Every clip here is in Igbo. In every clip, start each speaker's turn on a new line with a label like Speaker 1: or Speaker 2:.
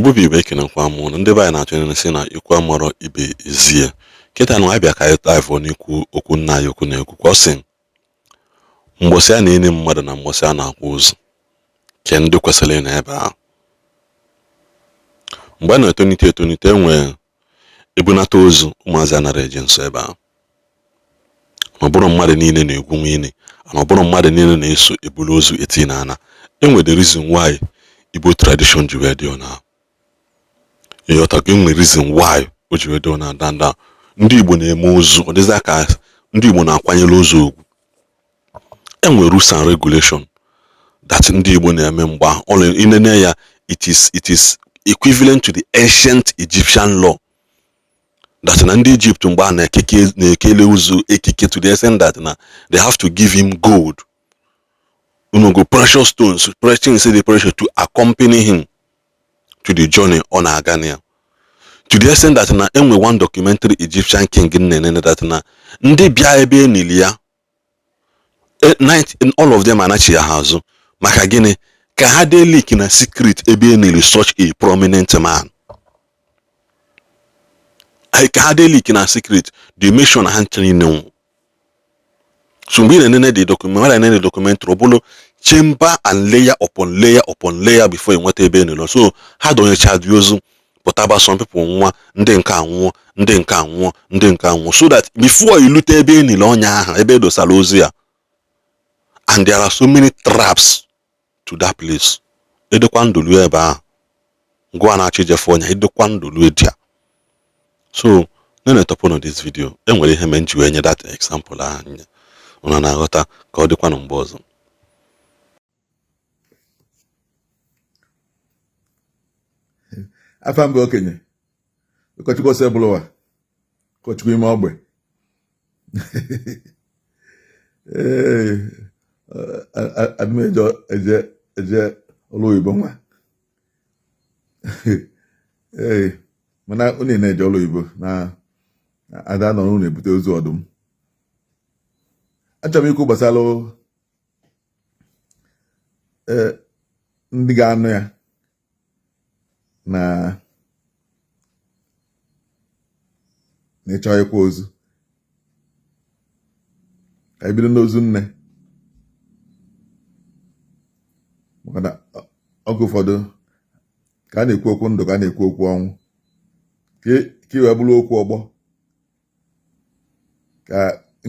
Speaker 1: Igbo bụ Igbo, ekenekwa m ụnụ. Ndị be anyị na-atụ ilu sị na ikwu amarọ ibe ezie. Kịta na abịa ka anyị dive n'ikwu okwu nna anyị okwu na-ekwu ka ọ sị mgbọsị a na-eni mmadụ na mgbọsị a na-akwa ozu ke ndị kwesịrị ịnọ ebe ahụ. Mgbe a na-etonite etonite, enwee ebunata ozu, ụmụazị anara eje nso ebe ahụ. Ọ bụrụ mmadụ niile na-egwu ini na ọ bụrụ mmadụ niile na-eso ebulu ozu eti na ana. Enwere the reason why Igbo tradition ji wee dị ona. Ịghọtago? Enwere reason why o ji wee dị ona. Danda ndị Igbo na-eme ozu, ọ dịzị ka ndị Igbo na-akwanyere ozu ugwu. Enwere rules and regulation that ndị Igbo na-eme mgbe ahụ. Inene ya, it is equivalent to the ancient Egyptian law that na ndị Egypt mgbe a na-ekeke na-ekele ozu ekike, to the extent that na they have to give him gold, go precious stones, precious the precious, to accompany him to the journey ọ na-aga na ya, to the extent that na enwe one documentary Egyptian king na-enene that na ndị bịa ebe enili ya, all of them anachi ya ha azụ. Maka gịnị? Ka ha dee leak na secret ebe enili such a prominent man, ka ha dee leak na secret, they make sure na ha ncha niile nwụ. So mgbe ị na-enene the document, na-enene the documentary, ọ bụrụ chamber and layer upon layer upon layer before enweta ebe enilo. So ha donyecha dị ozu pụtaba, some people nwa, ndị nke anwụọ, ndị nke anwụọ, ndị nke anwụọ, so that before ilute ebe enile ọnya ahụ, ebe edosara ozu ya. And there are so many traps to that place. Edekwa ndụ ebe ahụ ngwa na-achọ ijefe ọnya, edekwa ndụ dia. So na-enetọpụ this video, enwere ihe mee nji wee nye that example ahụ nye unu na-aghọta. Ka ọ dịkwanụ mgbe ọzọ.
Speaker 2: Afa mba okenye ụkọchukwu Osebụlụwa, ụkọchukwu ime ogbe. Ee, adịmeje eje eje ọrụ oyibo nwa. Ee, mana unu na-eje ọrụ oyibo na ada nọ n'ụlọ ebute ozu ọdụm. Achọrọ m ikwu gbasara ee ndị ga-anụ ya na na ịchọ ịkwa ozu. Ka anyị bido n'ozu nne, maka na oge ụfọdụ ka a na-ekwu okwu ndụ, ka a na-ekwu okwu ọnwụ, ka i wee bụrụ okwu ọgbọ, ka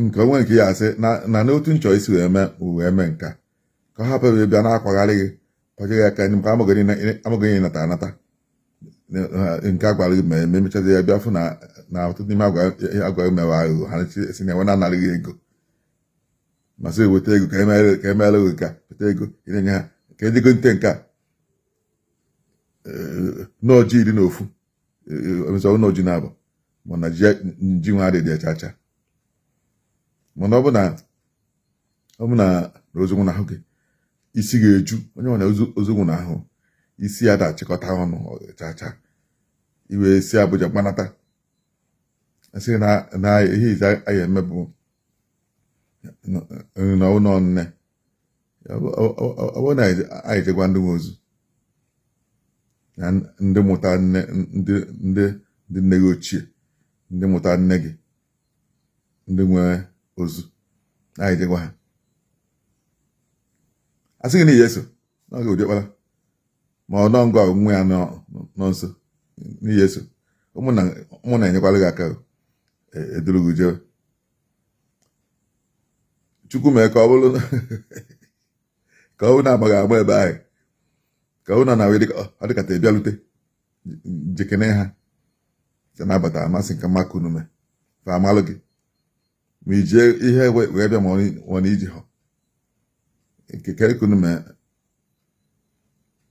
Speaker 2: nke onwe nke ya asị na n'otu nchọ isi wee mee wee mee nka, ka ọ hapụ ebe bịa na-akwagharị gị kwaje aka, maka amaghị onye nata anata nke a gwara gị ma emechazi ya bịa fụ na ọtụtụ n'ime agwa gị mewe aghụghọ, ha si na enwe na-anarị gị ego, ma sị weta ego ka emere gị nka, weta ego ị na-enye ha ka ejego nte nke a n'oji 11, emesịa n'oji na-abụ, mana ji nwa adịghị chacha. Mana ọ bụ na ozu nwụnahụ gị, isi ga-eju onye nwere ozu nwụnahụ, isi ya da-achịkọta ọnụ chacha, iwe si Abuja gbanata, asị na ihe izi anyị eme bụ na ụlọ nne. Ọ bụrụ na anyị jegwa ndị nwe ozu na ndị mụta nne, ndị ndị ndị nne gị ochie, ndị mụta nne gị, ndị nwe ozu, na anyị jegwa ha, asị gị na ihe eso n'oge ụdị ọkpara ma ọ nọ ngwa nwa ya nọ nso n'ihe eso, ụmụ na-enyekwara gị aka eduru gị jewe. Chukwu mee ka ọ bụrụ ka ọ bụrụ na amaghị agba ebe ahụ, ka ọ bụrụ na ọ dịkata ịbịalute jekene ha ka nabata amasị nke maka unu mee fa amalụ gị, ma ijie ihe wee bịa, ma ọ na iji ha nke ka unu mee.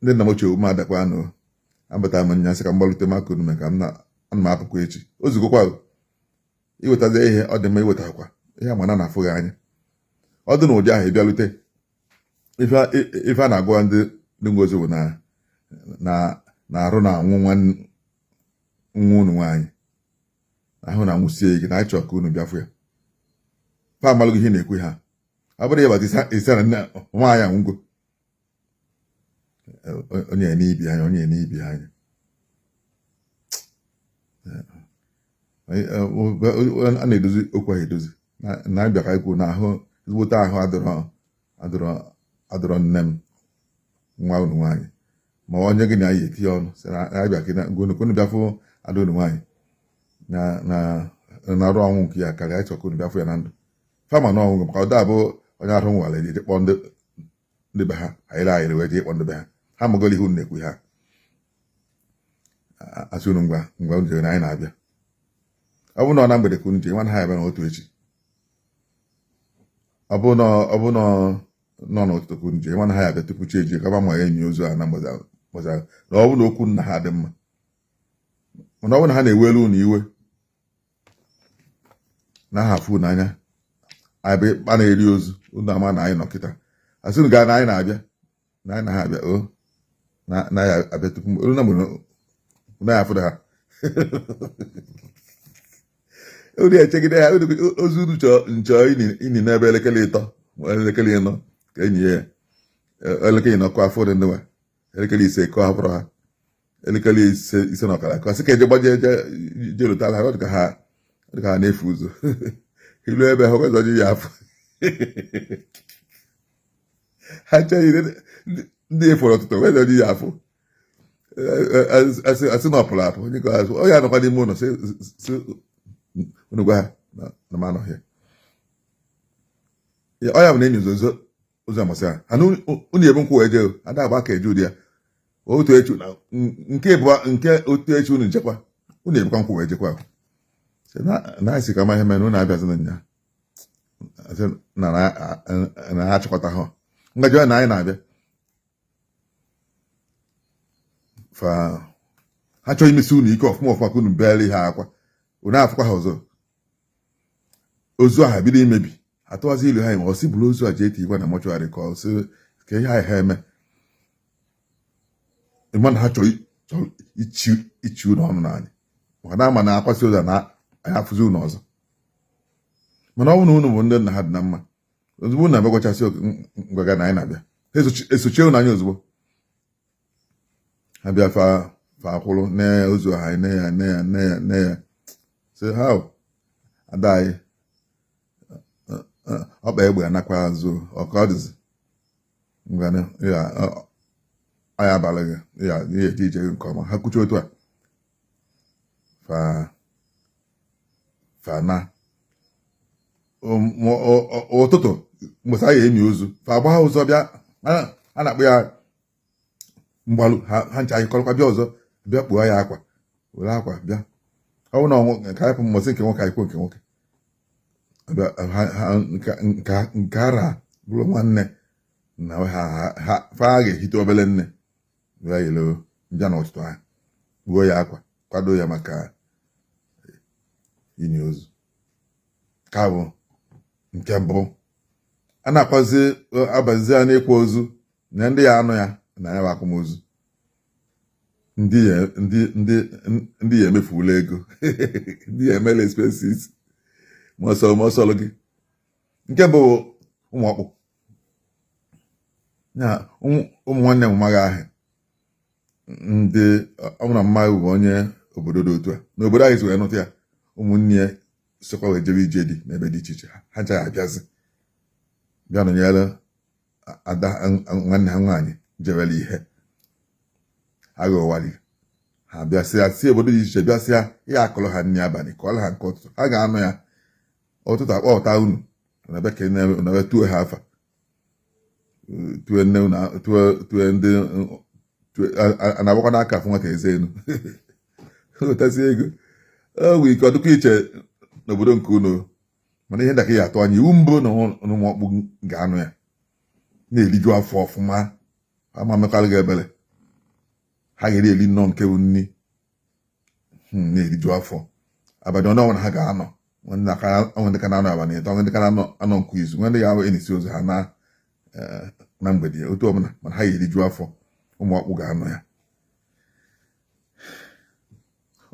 Speaker 2: Ndị nna m ochie ume adakwa anụ abata m nya sị ka m gbalute maka unu mee ka m na ana m apụkwa echi ozugokwa iwetazi ihe ọ dị mma, iwetakwa ihe mana na-afụ gị anya. Ọ dị n'ụdị ahụ ịbịalute, ife a na-agwa ndị nwe ozu bụ na na arụ na-anwụ nwa unu nwaanyị, ahụ na-anwụsie ike, na anyị chọrọ ka unu bịafụ ya. Fa amalụghị ihe na-ekwu ha. Ọ bụrụ ịbata isi na nwaanyị anwụgo, onye n'ibi anya, onye n'ibi anya. A na-edozi okwu ahụ edozi na abịa ka ikwu na ahụ ezigbote ahụ adịrọ adịrọ adịrọ nne m nwa unu nwaanyị ma onye gị na ya etinye ọnụ sị na abịa ka unu bịa fụ ada unu nwaanyị na na na arụ ọnwụ nke ya karịa ịchọ ka unu bịa fụ ya na ndụ fama na ọnwụ maka ọ da abụ onye arụ nwale eje kpọọ ndị be ha anyịrị anyịrị wee jee ịkpọ ndị be ha ha magolo ihe unu na-ekwu ha asị unu ngwa ngwa unu jere na anyị na-abịa ọ bụrụ na ọ na mgbede ka unu jee nwanne ha abịa n'otu echi ọ bụrụ na ọ bụrụ na nọ n'ụtụtụ ka unu jee nwanne ha ya abịa tupu chi ejie kaba ma ya enyi ozu a na mgbede na ọ bụrụ na okwu nna ha dị mma mana ọ bụrụ na ha na-ewelu unu iwe na ha afụ unu anya abịa a na-eri ozu unu ama na anyị nọ kịta asị unu gaa na anyị na-abịa na anyị na ha abịa o na ya abịa tupu olu na mgbe na ya afụrụ ha unu echegide ha ozu unu chọọ nchọ ini n'ebe elekere 3 ma elekere 4 ka enyi ya elekere 4 kụọ afọ dị ndị nwa elekere 5 kụọ hapụrụ ha elekere 5:30 ka sị ka eje gbaje je je lụtara ha ọ dị ka ha ọ dị ka ha na-efu ụzọ ilu ebe ha ọgọzọ ji ya afọ ha chee ndị eforo ọtụtụ wezọ ji ya afọ asị na ọ pụrụ apụ onye azụ onye anọkwa n'ime ụlọ sị unu gwa ha na m anọghị ya ọ ya bụ na enyi nzozo ụzọ amasị ha ana unu ebu nkwụ wee jee ada agba ka eje ụdị ya otu echi na nke bụ nke otu echi unu nchekwa unu ebukwa nkwụ wee jekwa na anyị si ka ma ihe mere unu abịazi na nya na ha achịkọta ha ngajọ na anyị na-abịa fa ha chọrọ imesi unu ike ọfụma ọfụma ka unu beela ihe akwa unu afụkwa ha ọzọ ozu ahụ bido imebi atụwazi ilu ha ma ọ sị buru ozu a jee tikwa na mortuary ka ọ sị ka ihe ahụ ha eme ịma na ha chọrọ ichi unu ọnụ n'anya maka na ama na akwasị ozu a na anyị afụzi unu ọzọ mana ọ bụrụ na unu bụ ndị nna ha dị na mma ozugbo unu abịagwachasị ngwaga na anyị na-abịa ha esochie unu anya ozugbo ha bịa fa fa akwụrụ nne ya ozu ahụ anyị nne ya nne ya nne ya nne ya sị ha ada anyị ọkpa egbe anakwa azụ ọka ọ dịzi ngwanụ ya anyị abalị gị ya ihe eje ije gị nke ọma ha kwuchi otu a fa fa na ụtụtụ mgbe a ya emi ozu fa agba ụzọ bịa a na-akpọ ya mgbalụ ha ncha ayịkọrọkwa bịa ọzọ bịa kpuo ya akwa were akwa bịa ọ bụrụ na nke anyị mbọsị nke nwoke anyị kwuo nke nwoke nke ara bụrụ nwanne na ha fa ga-ehite obere nne bịa yelo bịa n'ụtụtụ ha kpuo ya akwa kwado ya maka ini ozu ka bụ nke mbụ a na-akwazi abazi ya n'ịkwa ozu na ndị ya anụ ya na ya bụ akwamozu ndị ya emefula ego ndị ya emela expenses ma ọsọ ma ọsọlụ gị nke mbụ ụmụ ọkpụ ya ụmụ nwanne m maghị ahụ ndị ọ bụ na mma bụ onye obodo dị otu a n'obodo anyị si wee nụta ya ụmụnne ya sokwa wee jebe ije dị n'ebe dị iche iche ha ncha ya abịazi bịa nọnyere ada nwanne ha nwaanyị jebere ihe agha ụwali ha bịasịa si obodo dị iche iche bịasịa ya akọrọ ha nri abalị kọọrọ ha nke ụtụtụ ha ga-anụ ya ụtụtụ akpọpụta unu na be na be tuo ha afa tue nne unu tue ndị a na-agbakwa n'aka afụ nwata eze enu wetasị ego o nwere ike ọ dịkwa iche n'obodo nke unu mana ihe ndaka ya atụ anya iwu mbụ na ụmụ ọkpụ ga-anụ ya na-eriju afọ ọfụma ama mekwara gị ebere ha ga-eri eri nnọọ nke bụ nri na-eriju afọ abalị ọnụ ọbụla ha ga-anọ nwe ndị ka na-anọ abalị 3 nwe ndị ka na-anọ anọ nke izu nwe ndị ga-abụ enisi ozu ha na na mgbede otu ọbụla mana ha ga-eriju afọ ụmụ ọkpụ ga-anọ ya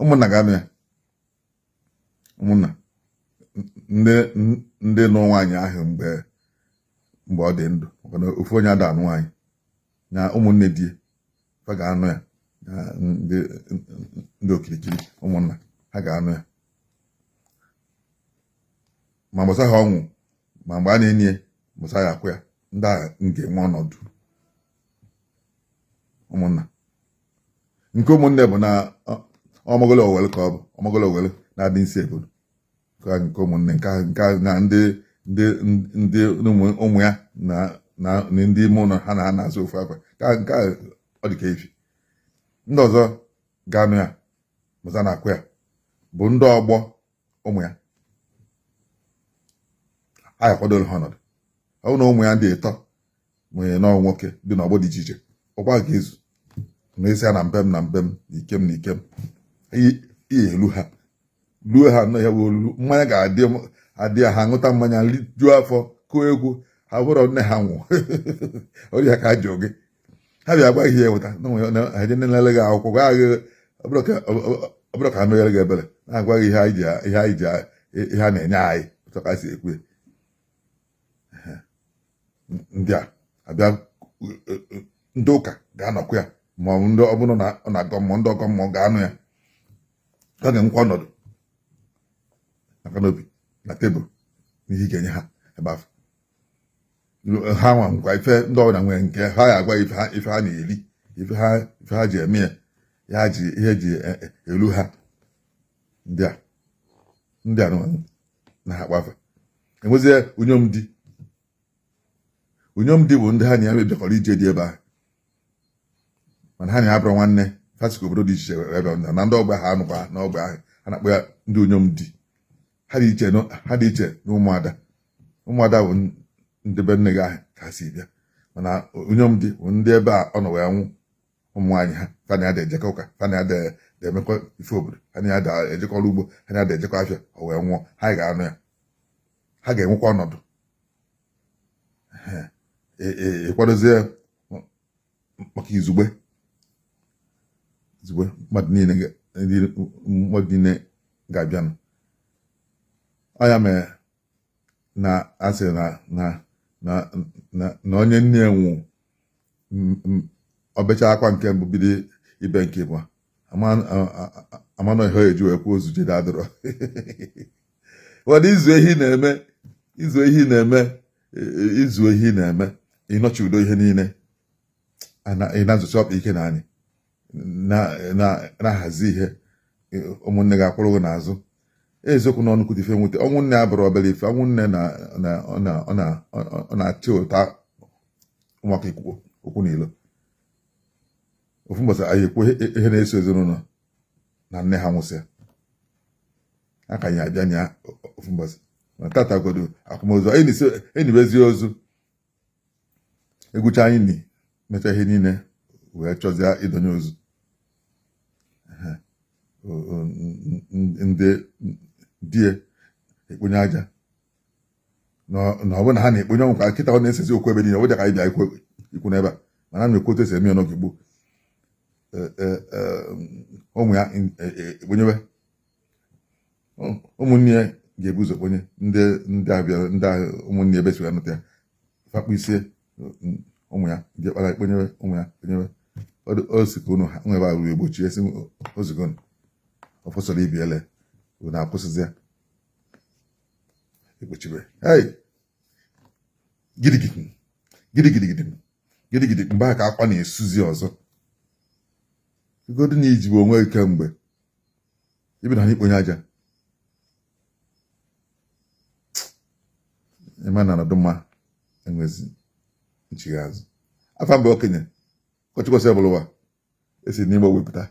Speaker 2: ụmụnna ga-anọ ya ụmụnna ndị nụ nwaanyị ahụ mgbe mgbe ọ dị ndụ maka na ofu onye ada anụ nwaanyị na ụmụnne di fa ga-anụ ya na ndị okirikiri ụmụnna Ha ga-anụ ya ma gbasa ha ọnwụ, ma mgbe a na-enye gbasa ya akwụ ya. Ndị a ga-enwe ọnọdụ ụmụnna. Nke ụmụnne bụ na ọmọgolo owele ka ọ bụ ọmọgolo owele na-adị nsi obodo nke ụmụnne nke na ndị ndị ndị ụmụ ya na na ndị ime ụlọ ha na ha na-azụ ofu afa nke ọ dị ka efi. Ndị ọzọ ga-anụ ya mụta na-akwụ ya bụ ndị ọgbọ ụmụ ya. A akwadoro ha ọnọdụ. Ọ bụ na ụmụ ya ndị ịtọ nwere nọọ nwoke dị n'ọgbọ dị iche iche, ọkwa ga-ezu na isi ya na mbem na mbem na ikem na ikem ihe elu ha luo ha nọ ya bụ olulu mmanya ga-adị adị ha ṅụta mmanya juo afọ, kụọ egwu ha bụrụ nne ha nwụ ọrịa ka jụ gị. Ha bịa gwa ihe weta ha je nelele gị akwụkwọ, gwa gị ọ bụrụ ka ha meghere gị ebere, na-agwa gị ihe anyị ji ihe anyị ji ihe a na-enye anyị otu ka si ekwu. Ndị a abịa, ndị ụka ga-anọkwa ya, ma ọ bụ ndị ọbụla na ọ na-agọ mmụọ, ndị ọgọ mmụọ ga-anụ ya. Ọ ga-enwekwa ọnọdụ maka n'obi na tebụl na ihe ị ga-enye ha ebe afọ ha nwa nkwa ife. Ndị ọbụla nwere nke ha ya agwa ife ha, ife ha na-eri, ife ha ji eme ya, ya ji ihe ji elu ha. Ndị a na ha akpa afa. Enwezie unyom di. Unyom di bụ ndị ha na ya bịakọrọ ije dị ebe ahụ, mana ha na ya bụrụ nwanne. Ha si obodo dị iche iche wee bịa na ndị ọgba ha anụkwa n'ọgba ahụ. Ha na-akpọ ya ndị unyom di. Ha dị iche na ụmụada. Ụmụada bụ ndị be nne gị ahụ ka ha si bịa, mana unyom di bụ ndị ebe a ọ nọ wee nwụ. Ụmụ nwaanyị ha fa na ya da ejekọ ụka, fa na ya da emekọ ife obodo, ha na ya da ejekọ ọrụ ugbo, ha na ya da ejekọ afịa. O wee nwụọ, ha ga-anụ ya, ha ga-enwekwa ọnọdụ. Ịkwadozie maka izugbe izugbe mmadụ niile ga-abịanụ. Ọ ya mere na a sị na onye nne ya nwụ, ọ bechaa akwa nke mbụ, bido ibe nke ịbụọ, amanụ ihe ọ eji wee kwuo ozu jede adịrọ. Ụfọdụ izu ehi na-eme, izu ehi na-eme, izu ehi na-eme ịnọchi udo ihe niile ị na-azụchi ọkpa ike na anyị na-ahazi ihe. Ụmụnne gị akwụrụ gị n'azụ. Eziokwu na ọnụkwute ife nwute. Ọnwụ nne abụrụ obere ife. Ọnwụ nne ọ na-achị ụta ụmụaka ikwu okwu n'ilo. Ofu mbọsị anyị ekwu ihe na-eso ezinụlọ na nne ha nwụsịa aka anyị abịa nya ofu mbọsị. Ma tata godo akwamozu enibezi ozu, egwucha anyị ni mechaa ihe niile wee chọzie ịdọnye ozu. Ndị die ekponye aja na ọ bụrụ na ha na-ekponye ọnwụ ka kịta ọ na-esezi okwu ebe niile. Ọ bụ ka anyị bịa ikwu n'ebe a, mana a na-ekwu otu esi eme ya n'oge gboo. Ụmụ ya ekponyewe, ụmụnne ya ga-ebu ụzọ kponye. Ndị abịa, ndị ụmụnne ebe si wee nụta ya, fakpụ isie ụmụ ya ndị kpara ekponyewe, ụmụ ya kponyewe. O si ka unu ha nwe ebe a wee gbochie si ozugbo ọ fọsọrọ ibi ele unu akwụsịzi ya ekpochibe. Hey, gidigidi gidigidi gidigidi, mgbe a ka akwa na-esuzi ọzọ. Igodu na ijibu onwe gị kemgbe ibido ha ikponye aja, ịma na ọnọdụ mma enwezi nchigha azụ. Afa mba okenye kọchịkwasị bụrụ ụwa esi n'igbo wepụta.